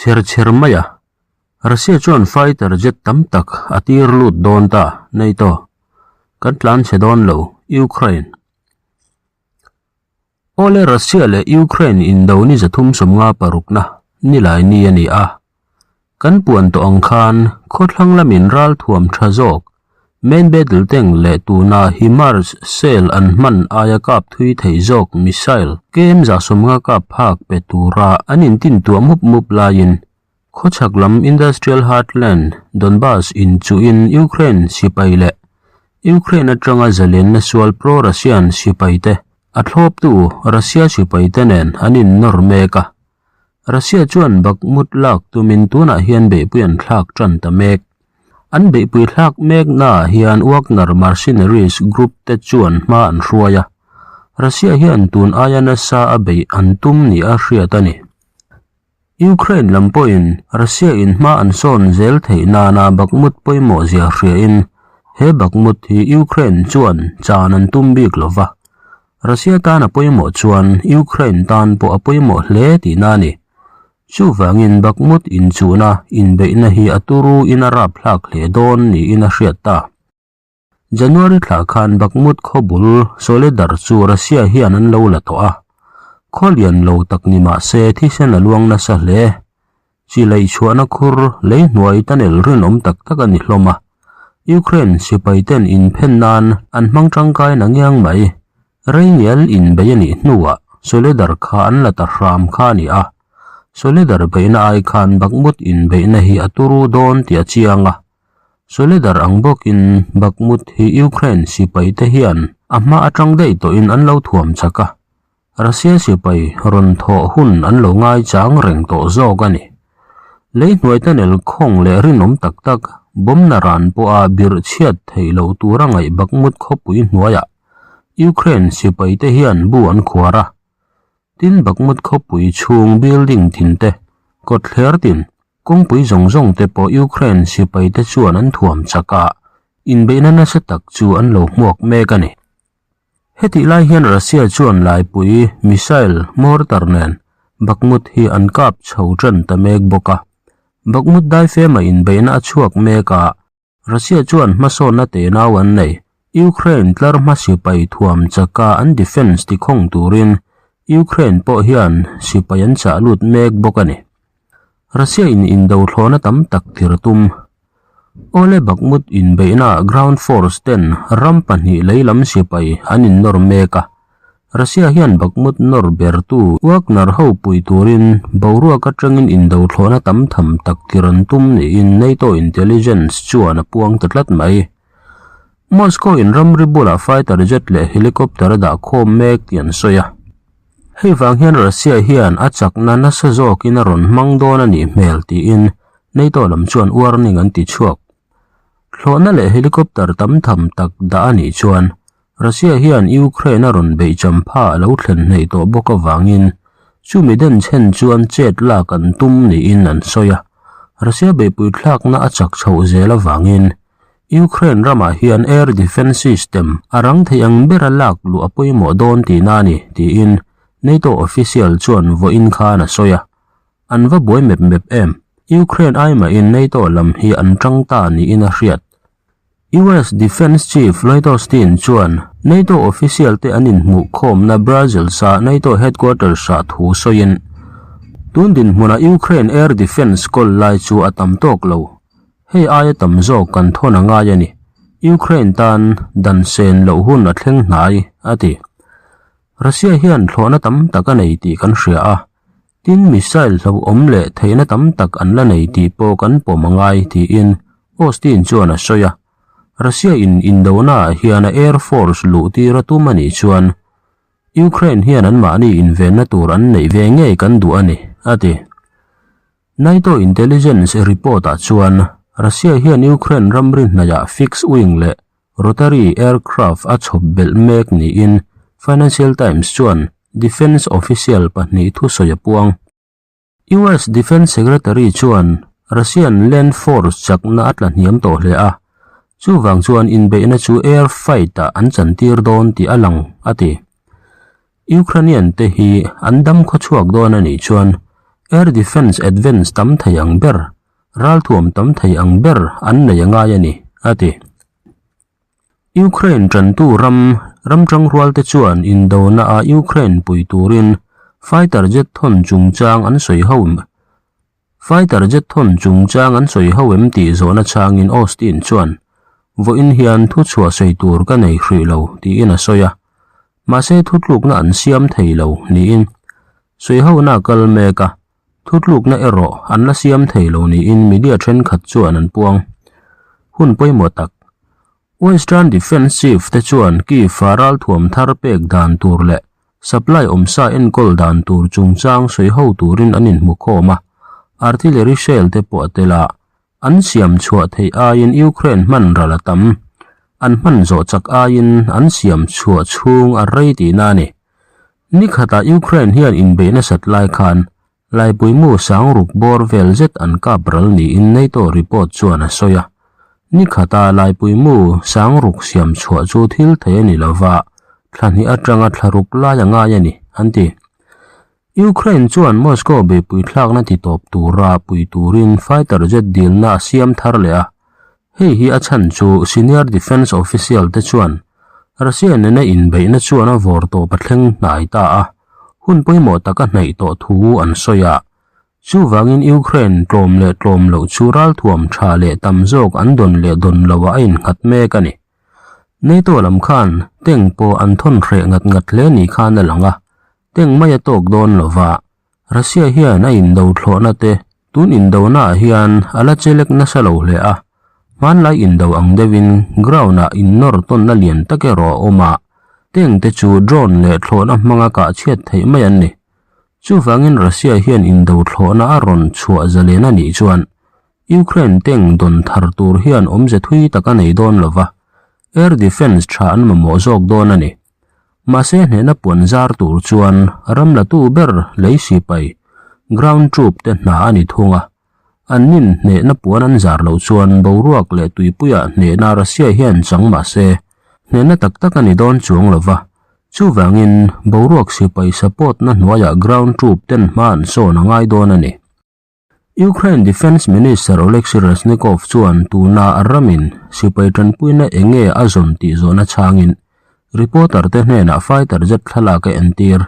chher chher mai a. Russia chuan fighter jet tam tak a tir lut dawn ta, NATO. Kan tlan chhe dawn lo, Ukraine. Awle Russia leh Ukraine indo ni 356 parukna nilai ni a ni a. Kan puan tawh ang khan khawthlang lamin ralthuam tha zawk main battle tank leh tuna HIMARS shell an hman aia kap thui thei zawk missile KM 150 kap phak pe tura an intintuah mup mup laiin khawchhak lam industrial heartland Donbas inchuhin Ukraine sipai leh Ukraine atanga zalenna sual pro-Russian sipaite a thlawptu Russia sipaite nen an innawr mek a. Russia chuan Bakhmut lak tumin tunah hian beihpui an thlak tan ta mek. An beihpui thlak meknaah hian Wagner Mercenaries group te chuan hma an hruai a. Russia hian tun aia nasa a beih an tum ni a hriat a ni. Ukraine lam pawhin Russia in hma an sawn zel theih nana Bakhmut pawimawh zia hriain he Bakhmut hi Ukraine chuan chan an tum bik lova. Russia tan a pawimawh chuan Ukraine tan pawh a pawimawh hle tihna a ni. Chuvangin Bakhmut inchuhna inbeihna hi a turu in a rapthlak hle dawn niin a hriat ta. January thla khan Bakhmut khawbul Soledar chu Russia hian an lo la tawh a. Khaw lian lo tak ni mah se thisen a luang nasa hle. Chi laih chhuahna khur lei hnuai tunnel rinawm tak tak a ni hlawm a. Ukraine sipai ten inphen nan an hmang tangkai na ngiang mai. Reingial inbei a nih hnuah Soledar kha an la ta hram kha a ni a. Soledar beihna ai khan Bakhmut inbeihna hi a turu dawn tih a chiang a. Soledar ang bawkin Bakhmut hi Ukraine sipai te hian a hma atang daih tawhin an lo thuam chak a. Russia sipai rawn thawh hun an lo ngai chang reng tawh zawk a ni. Lei hnuai tunnel khawng leh rinawm tak tak bomb na ran pawha birh chhiat theih loh tura ngaih Bakhmut khawpui hnuaiah Ukraine sipai te hian bu an khuar a. Tin Bakhmut khawpui chhung building tin te, kawtthler tin, kawngpui zawng zawng te pawh Ukraine sipai te chuan an thuam chak a, inbeihna nasa tak chu an lo hmuak mek a ni. Hetih lai hian Russia chuan laipui missile mortar nen Bakhmut hi an kap chho tan ta mek bawk a. Bakhmut daifema inbeihna a chhuak mek a, Russia chuan hmasawnna tenau an nei. Ukraine tlar hma sipai thuam chaka an defence tikhawng turin Ukraine pawh hian sipai an chah lut mek bawk a ni. Russia in indo thlawhna tam tak tir tum. Awle Bakhmut inbeihna ground force ten ram pahnih leilam sipai an innawr mek a. Russia hian Bakhmut nawr bertu Wagner ho pui turin boruak atangin indo thlawhna tam tham tak tir an tum niin NATO intelligence chuan a puang ta tlat mai. Moscow in ramri bulah fighter jet leh helicopter a dah khawm mek tih an sawi a. Hei vang hian Russia hian a chakna nasa zawkin a rawn hmang dawn a nih hmel tiin NATO lam chuan warning an ti chhuak. Thlawhna leh helicopter tam tham tak dah a nih chuan Russia hian Ukraine a rawn beih champha a lo thlen hneih tawh bawk avangin chumi den chhen chuan chet lak an tum niin an sawi a. Russia beihpui thlakna a chak chhoh zel avangin Ukraine ramah hian air defence system a rang thei ang bera lak luh a pawimawh dawn tihna a ni, tiin NATO official chuan vawiin khan a sawi a. An va buai mep mep em? Ukraine ai mahin NATO lam hi an tang ta niin a hriat. US Defence Chief Lloyd Austin chuan NATO official te an inhmuh khawmna Brussels-a NATO headquarters-ah thu sawiin, Tun dinhmunah Ukraine air defence kawl lai chu a tam tawk lo. Hei aia tam zawk kan thawn a ngai a ni. Ukraine tan dan sen loh hun a thleng hnai, a ti. Russia hian thlawhna tam tak a nei tih kan hria a, tin missile hlauhawm leh theihna tam tak an la nei tih pawh kan pawm a ngai, tiin Austin chuan a sawi a. Russia in indonaah hian a air force luh tir a tum a nih chuan Ukraine hian anmahni invenna tur an neih ve ngei kan duh a ni, a ti. NATO intelligence report-ah chuan Russia hian Ukraine ramri hnaihah fixed-wing leh rotary aircraft a chhawp belh mek niin Financial Times chuan defence official pahnih thusawi a puang. US Defence Secretary chuan Russian land force chakna a tla hniam tawh hle a, chuvang chuan inbeihna chu air fight-ah an chantir dawn tih a lang, a ti. Ukrainian te hi an dam khaw chhuak dawn a nih chuan. Air Defence Advance tam thei ang ber, ralthuam tam thei ang ber an nei a ngai a ni, a ti. Ukraine tantu ram ram tangrualte chuan indona-a Ukraine pui turin fighter jet thawn chungchang an sawi ho Fighter jet thawn chungchang an sawi ho em tih zawhna changin Austin chuan, Vawiin hian thuchhuah sawi tur ka nei hrih lo, tiin a sawi a. Mahse thutlukna an siam thei lo niin sawi hona a kal mek a, thutlukna erawh an la siam thei lo niin media thenkhat chuan an puang. Hun pawimawh tak. Western Defence Chief te chuan Kyiv-a ralthuam thar pek dan tur leh supply awmsa enkawl dan tur chungchang sawi ho turin an inhmukhawm a, artillery shell te pawh a tel a, an siam chhuah theih aiin Ukraine hman ral a tam, an hman zawh chak aiin an siam chhuah chhung a rei tihna a ni. Nikhatah Ukraine hian inbeih nasat lai khan Laipuimu sangruk bawr vel zet an kap ral niin NATO report chuan a sawi a. Ni khata Laipuimu sangruk siam chhuah chu thil thei a ni lova, thla hnih atanga thla ruk lai a ngai a ni, an ti. Ukraine chuan Moscow beihpui thlakna ti tawp tura pui turin fighter jet dilna a siam thar leh a. Hei hi a chhan chu senior defence official te chuan Russia nena inbeihna chuan a vawr tawp a thleng hnai ta a. Hun pawimawh tak a hnaih tawh thu an sawi a, chuvangin Ukraine tlawm leh tlawm loh chu ralthuam tha leh tam zawk an dawn leh dawn loah a innghat mek a ni. NATO lam khan tank pawh an thawn hreh ngat ngat hle ni khan a lang a, tank mai a tawk dawn lova, Russia hian a indo thlawhna te tun indonaah hian a la chelek nasa lo hle a, hmanlai indo ang deuhin ground-ah innawr tawnna lian tak erawh a awm a, tank te chu drone leh thlawhna hmanga kah chhiat theih mai an ni. Chuvangin Russia hian indo thlawhna a rawn chhuah zalen a nih chuan Ukraine tank dawn thar tur hian awmze thui tak a nei dawn lova, air defence tha an mamawh zawk dawn a ni. Mahse hnehna puan zar tur chuan ram latu ber lei sipai, ground troop, te hna a ni thung a. An nin hnehna puan an zar loh chuan boruak leh tuipuiah hnehna Russia hian chang mahse hnehna tak tak a ni dawn chuang lo va. Chuvangin boruak sipai support na hnuaiah ground troop ten hma an sawn a ngai dawn a ni. Ukraine Defence Minister Oleksiy Reznikov chuan tuna a ramin sipai tanpuina eng nge a zawn tih zawhna chhangin reporter te hnenah fighter jet thlalak a entir.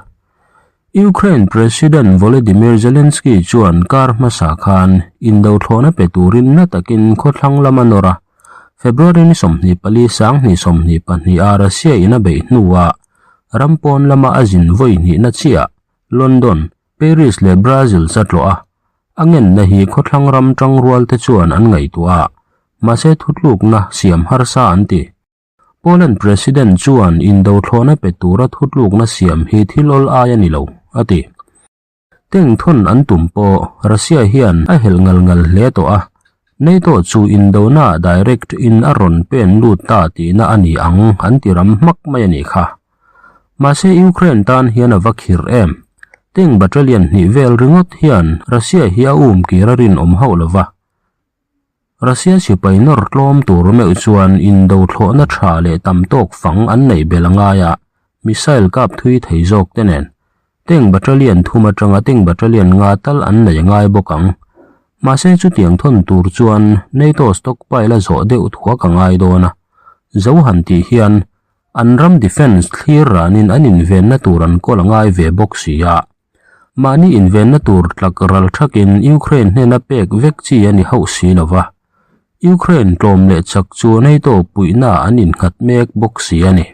Ukraine President Volodymyr Zelensky chuan kar hmasa khan indo thlawhna pe turin na takin khawthlang lam a nawr a, February ni 24 sanghnih 22 a Russia in a beih hnuah ram pawn lama a zin vawi hnihna chiah London, Paris leh Brazil sa tlawh a, a ngenna hi khawthlang ram tangrual te chuan an ngaihtuah a, mahse thutlukna siam harsa an ti. Poland President chuan indo thlawhna pe tura thutlukna siam hi thil awl ai a ni lo, a ti. Tank thawn an tum pawh Russia hian a helh ngal ngal hle tawh a, NATO chu indona direct in a rawn pen lut ta tihna a ni ang an ti ram hmak mai a nih kha. Mahse Ukraine tan hian a va khirh em? Tank battalion hnih vel ringawt hian Russia hi a um kir a rinawm hauh lo va. Russia sipai nawr tlawm tur meuh chuan indo thlawhna tha leh tam tawk fang an neih belh a ngai a, missile kap thui thei zawk te nen. Tank battalion thum atanga tank battalion nga tal an nei a ngai bawk ang. Mahse chutiang thawn tur chuan NATO stockpile a zawh deuh thuak a ngai dawn a. Zo han tih hian An ram defence thlir ranin an invenna tur an kawl a ngai ve bawk si a. Mahni invenna tur tlak ral thakin Ukraine hnena pek vek chi a ni hauh si lo va. Ukraine tlawm leh chak chu NATO puihna an innghat mek bawk si a ni.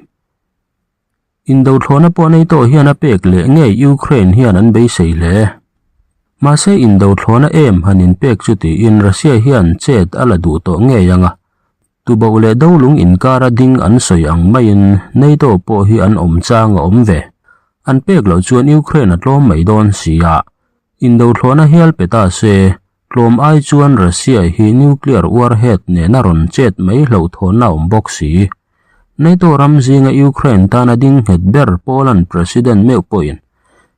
Indothlawhna pawh NATO hian a pek leh ngei Ukraine hian an beisei hle. Mahse indothlawhna em han inpek chu tiin Russia hian chet a la duh tawh ngei ang a. Tuboh leh dolung inkara ding an sawi ang maiin NATO pawh hi an awm chang a awm ve. An pek loh chuan Ukraine a tlawm mai dawn si a. Indothlawhna hial pe ta se, tlawm ai chuan Russia hi nuclear warhead nena rawn chet mai hlauhthawnna a awm bawk si. NATO ram zinga Ukraine tana ding nghet ber Poland President meuh pawhin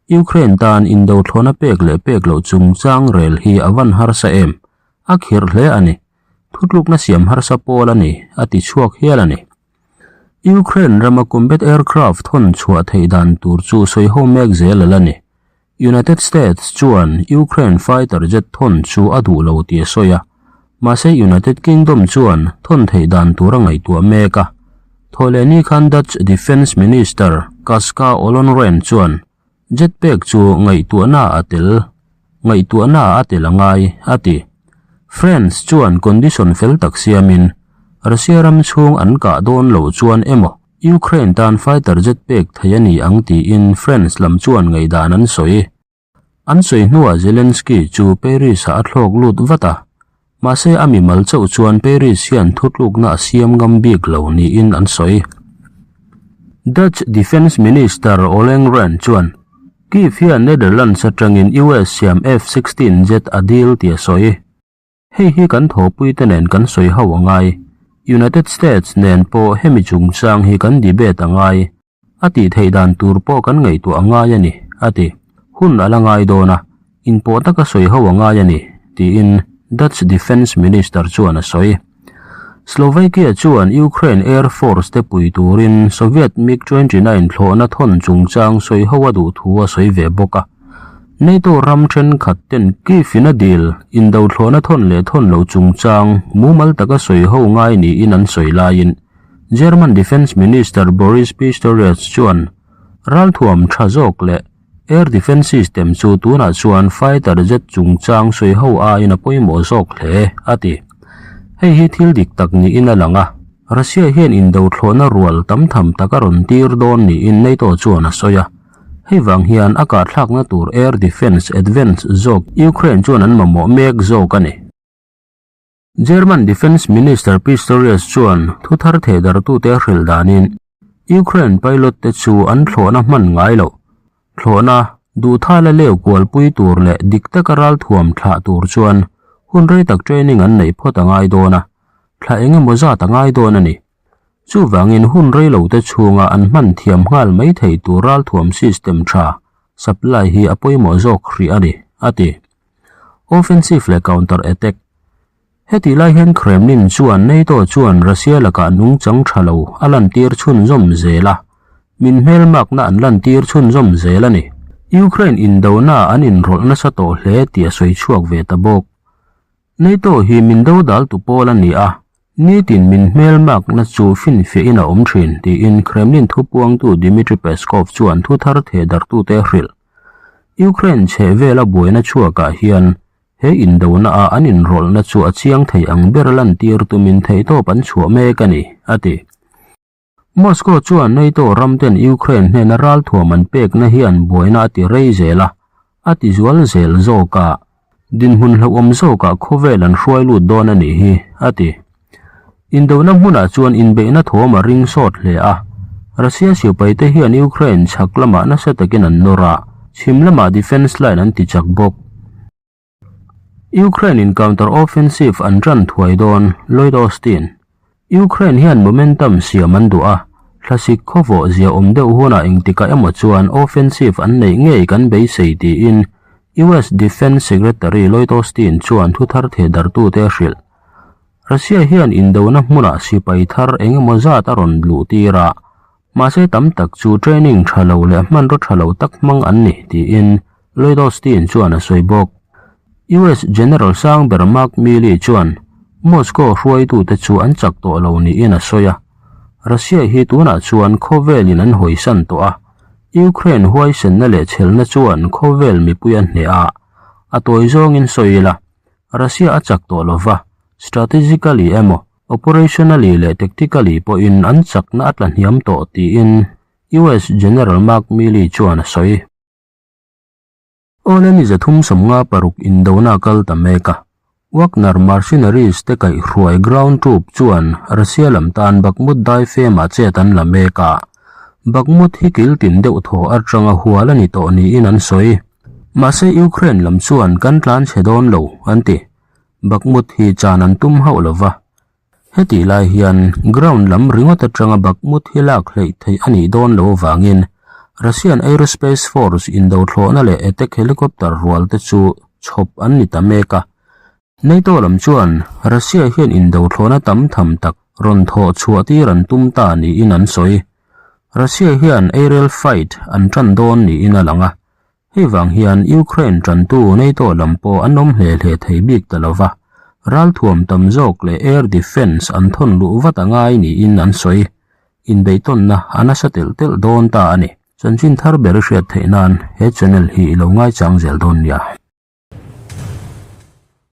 Ukraine tan indothlawhna pek leh pek loh chungchang rel hi a van harsa em? A khirh hle a ni. Thutlukna siam harsa pawl a ni, a ti chhuak hial a ni. Ukraine rama combat aircraft thawn chhuah theih dan tur chu sawi ho mek zel a la ni. United States chuan Ukraine fighter jet thawn chu a duh lo tih a sawi a, mahse United Kingdom chuan thawn theih dan tur a ngaihtuah mek a. Thawhlehni khan Dutch Defence Minister Kaska Ollongren chuan jet pek chu ngaihtuahna a tel ngaihtuahna a tel a ngai, a ti. France chuan condition fel tak siamin Russia ram chhung an kah dawn loh chuan emaw Ukraine tan fighter jet pek thei a ni ang tiin France lam chuan ngaihdan an sawi. An sawi hnuah Zelensky chu Paris-ah a thlawk lut vat a, mahse a mimal chauh chuan Paris hian thutlukna a siam ngam bik lo niin an sawi. Dutch Defence Minister Ollengren chuan Kyiv hian Netherlands atangin US siam F-16 jet a dil tih a sawi. Hei hi kan thawhpuite nen kan sawi ho a ngai. United States nen pawh hemi chungchang hi kan debate a ngai. A tih theih dan tur pawh kan ngaihtuah a ngai a ni, a ti. Hun a la ngai dawn a, inpawh taka sawi ho a ngai a ni, tiin Dutch Defence Minister chuan a sawi. Slovakia chuan Ukraine Air Force te pui turin Soviet MiG 29 thlawhna thawn chungchang sawi ho a duh thu a sawi ve bawk a. NATO ram thenkhat ten Kyiv-in a dil indo thlawhna thawn leh thawn lo chungchang mumal taka sawi ho ngai niin an sawi laiin German Defence Minister Boris Pistorius chuan ralthuam tha zawk leh air defence system chu tunah chuan fighter jet chungchang sawi ho aiin a pawimawh zawk hle, a ti. Hei hi thil dik tak niin a lang a, Russia hian indo thlawhna rual tam tham tak a rawn tir dawn niin NATO chuan a sawi a. Hei vang hian a kahthlakna tur air defence advance zawk Ukraine chuan an mamawh mek zawk a ni. German Defence Minister Pistorius chuan thu thar thehdarhtute a hrilh danin Ukraine pilot te chu an thlawhna hman ngai loh. Thlawhna duhthala leu kualpui tur leh dik taka ralthuam thlah tur chuan hun rei tak training an neih phawt a ngai dawn a, thla eng emaw zat a ngai dawn a ni. Chuvangin hun rei lo te chhunga an hman thiam nghal mai thei tur ralthuam system tha supply hi a pawimawh zawk hrih a ni, a ti. Offensive leh counter attack Hetih lai hian Kremlin chuan NATO chuan Russia lakah nungchang tha lo a lantir chhunzawm zel a, min hmelmakna an lantir chhunzawm zel a ni. Ukraine indona an inrawlh nasa tawh hle tih a sawi chhuak ve ta bawk. NATO hi min dodaltu pawl a ni a, nitin min hmelmakna chu finfiahin a awm thin, tiin Kremlin thupuangtu Dmitry Peskov chuan thuthar thehdarhtute a hrilh. Ukraine chhehvela buaina chhuakah hian he indona a an inrawlhna chu a chiang thei ang ber lantir tumin theihtawp an chhuah mek a ni, a ti. Moscow chuan NATO ramten Ukraine hnena ralthuam an pekna hian buaina a ti rei zel a, a ti zual zel zawk a, dinhmun hlauhawm zawkah khawvel an hruai lut dawn a nih hi, a ti. Indona hmunah chuan inbeihna thawm a ring sawt hle a, Russia sipaite hian Ukraine chhak lamah nasa takin an nawr a, chhim lamah defence line an ti chak bawk. Ukraine in counter offensive an tan thuai dawn, Lloyd Austin. Ukraine hian momentum siam an duh a, thlasik khawvawh zia awm deuh hunah engtikah emaw chuan offensive an neih ngei kan beisei tiin US Defence Secretary Lloyd Austin chuan thuthar thehdarhtute a hrilh. Russia hian indona hmunah sipai thar eng emaw zat a rawn luh tir a, mahse tam tak chu training tha lo leh hmanraw tha lo tak hmang an ni tiin Lloyd Austin chuan a sawi bawk. US General sang ber Mark Milley chuan Moscow hruaitute chu an chak tawh lo niin a sawi a, Russia hi tunah chuan khawvelin an hawisan tawh a, Ukraine huaisenna leh chhelna chuan khawvel mipui a hneh a, a tawi zawngin sawi ila. Russia a chak tawh lova, strategically emaw, operationally leh tactically pawhin an chakna a tla hniam tawh tiin US General Mark Milley chuan a sawi. Awle ni 356 indona a kal ta mek a, Wagner mercenaries te kaihhruai ground troop chuan Russia lam tan Bakhmut daifemah chet an la mek a, Bakhmut hi kil tin deuh thaw atanga hual a ni tawh niin an sawi. Mahse Ukraine lam chuan kan tlan chhe dawn lo an ti. Bakhmut hi chan an tum hauh lo va. Hetih lai hian ground lam ringawt atanga Bakhmut hi lak hleih theih a nih dawn lo avangin Russian Aerospace Force indo thlawhna leh attack helicopter rual te chu chhawp an ni ta mek a. NATO lam chuan Russia hian indo thlawhna tam tham tak rawn thawh chhuah tir an tum ta niin an sawi. Russia hian aerial fight an tan dawn niin a lang a. Hei vang hian Ukraine tantu NATO lam pawh an awm hle hle thei bik ta lo va, ralthuam tam zawk leh air defence an thawn luh vat a ngai niin an sawi. Inbeihtawnna a nasa telh telh dawn ta a ni. Chanchin thar ber i hriat theih nan he channel hi i lo ngaichang zel dawn nia.